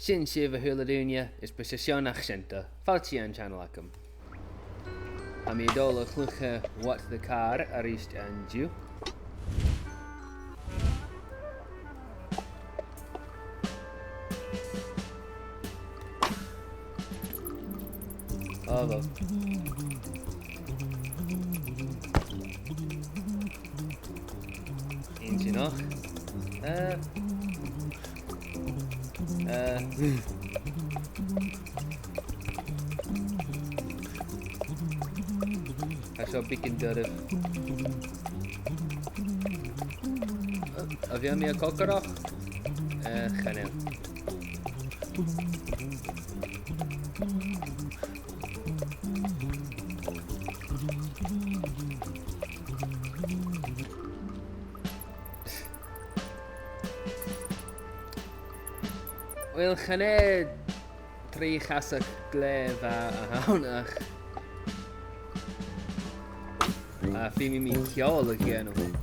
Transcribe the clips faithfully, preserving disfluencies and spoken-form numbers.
Sin sibh, a h-uile duine, is b' e seo an t-seann channel agam. Tha mi a' dol a chluich What the Car a-rithist an-diugh. Ò, bhò. Inntinneach. Eh. Eh. Tha seo beagan doirbh. A bheil mi a' còcaireachd? Eh, chan eil. Uill, chan e trì-chasach glè mhath a th' ann ach, a, feumaidh mi ceòl a dhèanamh.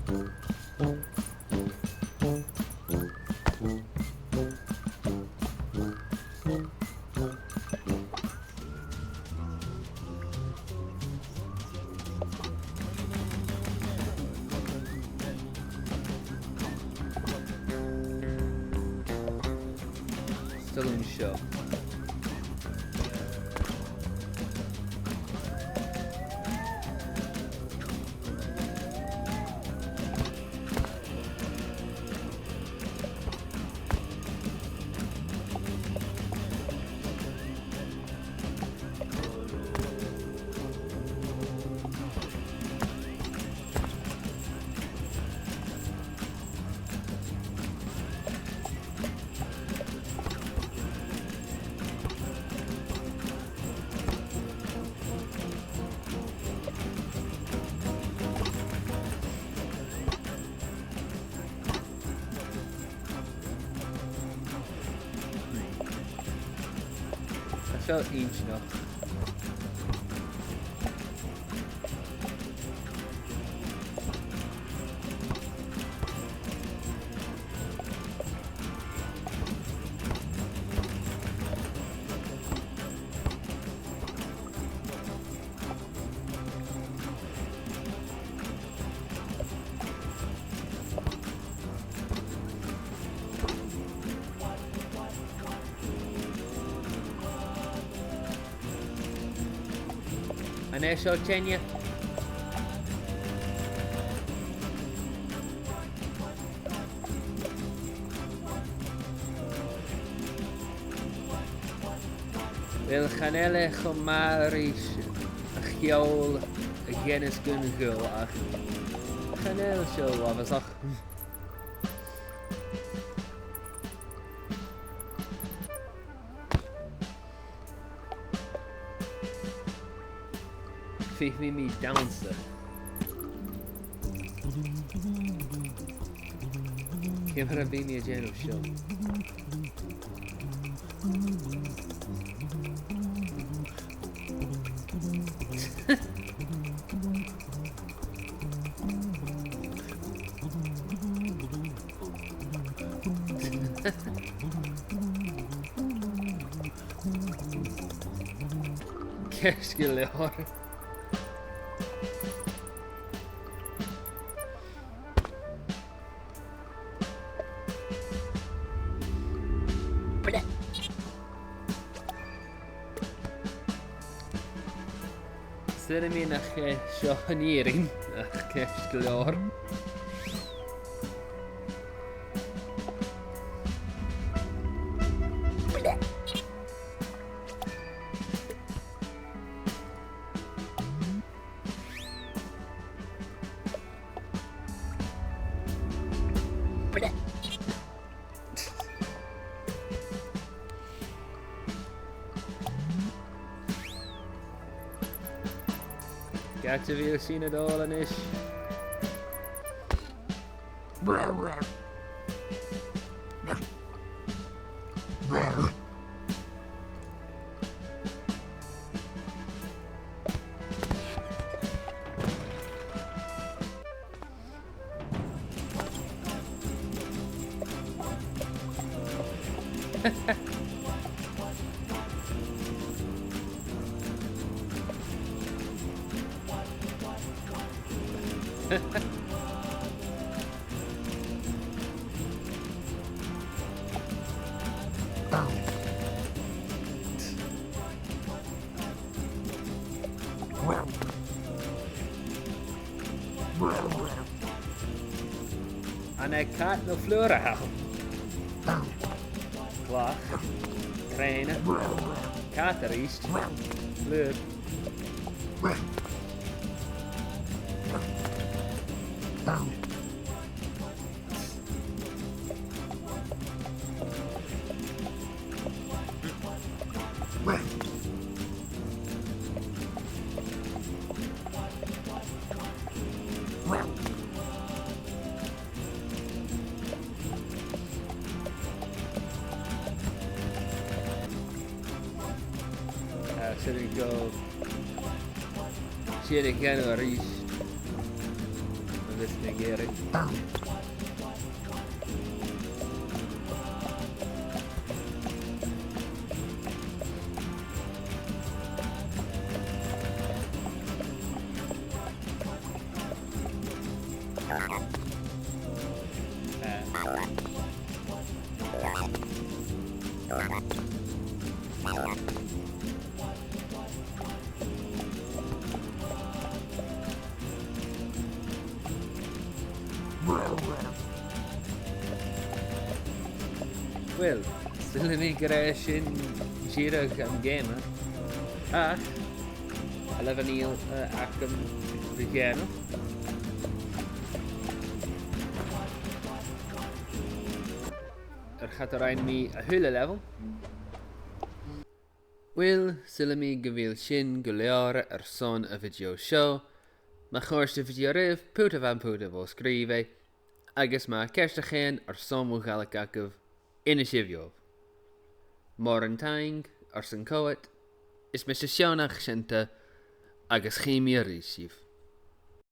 Still unsure. Tha seo inntinneach. An e seo teine? Uill, chan eil e cho math ris a' cheòl a dhèanas gun ghaol ach chan eil seo uabhasach. Feumaidh mi dannsa. Ciamar a bhios mi a' dèanamh seo? Ceart gu leòr. Saoilidh mi nach e seo an fhìrinn, ach ceart gu leòr. Càit a bheil sinn a' dol a-nis? An e cat no flùr a th' ann? Clach. Trèana. Cat a-rithist. Flùr. Ah, sin an goal. Sin an ceann a-rithist. Agus na gèire. Uill, saoilidh mi gur e sin dìreach an geama. Ach, a leibh an ial, eh, agam ri dhèanamh. Air cha do rinn mi a h-uile level. Uill, saoilidh mi gu bheil sin gu leòr airson a' video seo. Ma chòrd a' video ribh, put am putan bho sgrìobh e, agus ma tha ceist no dhà airson mo Ghàidhlig agaibh, innsibh dhomh. Mòran taing airson coimhead, is mise Seònach Seunta, agus chì mi a-rithist sibh.